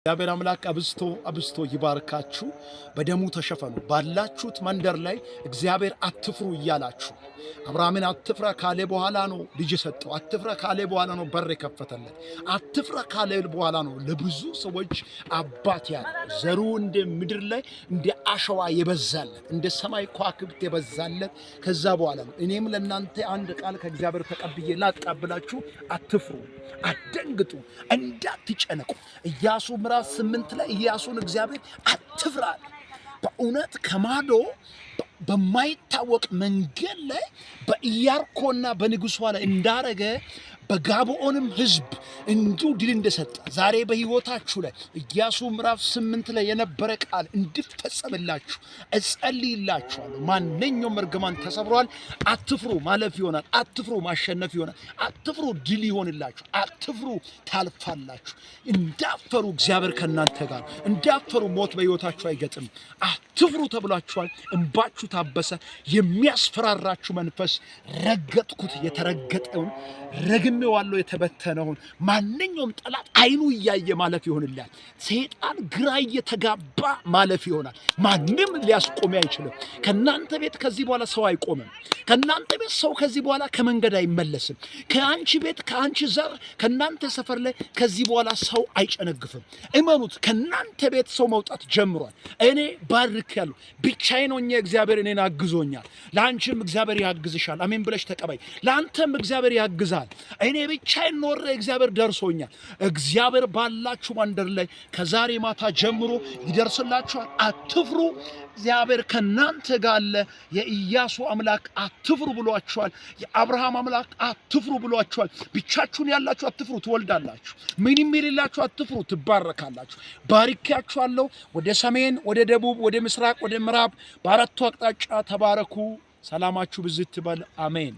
እግዚአብሔር አምላክ አብዝቶ አብዝቶ ይባርካችሁ። በደሙ ተሸፈኑ። ባላችሁት መንደር ላይ እግዚአብሔር አትፍሩ እያላችሁ፣ አብርሃምን አትፍራ ካለ በኋላ ነው ልጅ የሰጠው። አትፍራ ካለ በኋላ ነው በር የከፈተለት። አትፍራ ካለ በኋላ ነው ለብዙ ሰዎች አባት ያለው፣ ዘሩ እንደ ምድር ላይ እንደ አሸዋ የበዛለት፣ እንደ ሰማይ ከዋክብት የበዛለት ከዛ በኋላ ነው። እኔም ለእናንተ አንድ ቃል ከእግዚአብሔር ተቀብዬ ላቃብላችሁ፣ አትፍሩ፣ አትደንግጡ፣ እንዳትጨነቁ። ኢያሱ ምዕራፍ 8 ላይ ኢያሱን እግዚአብሔር አትፍራ አለ። በእውነት ከማዶ በማይታወቅ መንገድ ላይ በኢያሪኮና በንጉሷ ላይ እንዳረገ፣ በጋብኦንም ሕዝብ እንዲሁ ድል እንደሰጠ፣ ዛሬ በሕይወታችሁ ላይ ኢያሱ ምዕራፍ 8 ላይ የነበረ ቃል እንዲፈጸምላችሁ እጸልይላችኋለሁ። ማንኛውም እርግማን ተሰብሯል። አትፍሩ፣ ማለፍ ይሆናል። አትፍሩ፣ ማሸነፍ ይሆናል። አትፍሩ፣ ድል ይሆንላችሁ። አትፍሩ፣ ታልፋላችሁ። እንዳትፈሩ፣ እግዚአብሔር ከእናንተ ጋር። እንዳትፈሩ፣ ሞት በሕይወታችሁ አይገጥም። አትፍሩ ተብላችኋል። እንባችሁ ታበሰ። የሚያስፈራራችሁ መንፈስ ረገጥኩት፣ የተረገጠውን ረግሜዋለሁ፣ የተበተነውን። ማንኛውም ጠላት አይኑ እያየ ማለፍ ይሆንልሃል። ሰይጣን ግራ እየተጋባ ማለፍ ይሆናል። ማንም ሊያስቆም አይችልም። ከእናንተ ቤት ከዚህ በኋላ ሰው አይቆምም። ከእናንተ ቤት ሰው ከዚህ በኋላ ከመንገድ አይመለስም። ከአንቺ ቤት፣ ከአንቺ ዘር፣ ከእናንተ ሰፈር ላይ ከዚህ በኋላ ሰው አይጨነግፍም። እመኑት፣ ከእናንተ ቤት ሰው መውጣት ጀምሯል። እኔ ባርኬያለሁ። ብቻዬን ሆኜ እግዚአብሔር እኔን አግዞኛል። ለአንቺም እግዚአብሔር ያግዝሻል። አሜን ብለሽ ተቀበይ። ለአንተም እግዚአብሔር ያግዛል። እኔ ብቻዬን ኖሬ እግዚአብሔር ደርሶኛል። እግዚአብሔር ባላችሁ መንደር ላይ ከዛሬ ማታ ጀምሮ ይደርስላችኋል። አትፍሩ። እግዚአብሔር ከእናንተ ጋር አለ። የኢያሱ አምላክ አትፍሩ ብሏችኋል። የአብርሃም አምላክ አትፍሩ ብሏችኋል። ብቻችሁን ያላችሁ አትፍሩ፣ ትወልዳላችሁ። ምንም የሌላችሁ አትፍሩ፣ ትባረካላችሁ። ባርኪያችኋለሁ። ወደ ሰሜን፣ ወደ ደቡብ፣ ወደ ምስራቅ፣ ወደ ምዕራብ፣ በአራቱ አቅጣጫ ተባረኩ። ሰላማችሁ ብዝት ይበል። አሜን።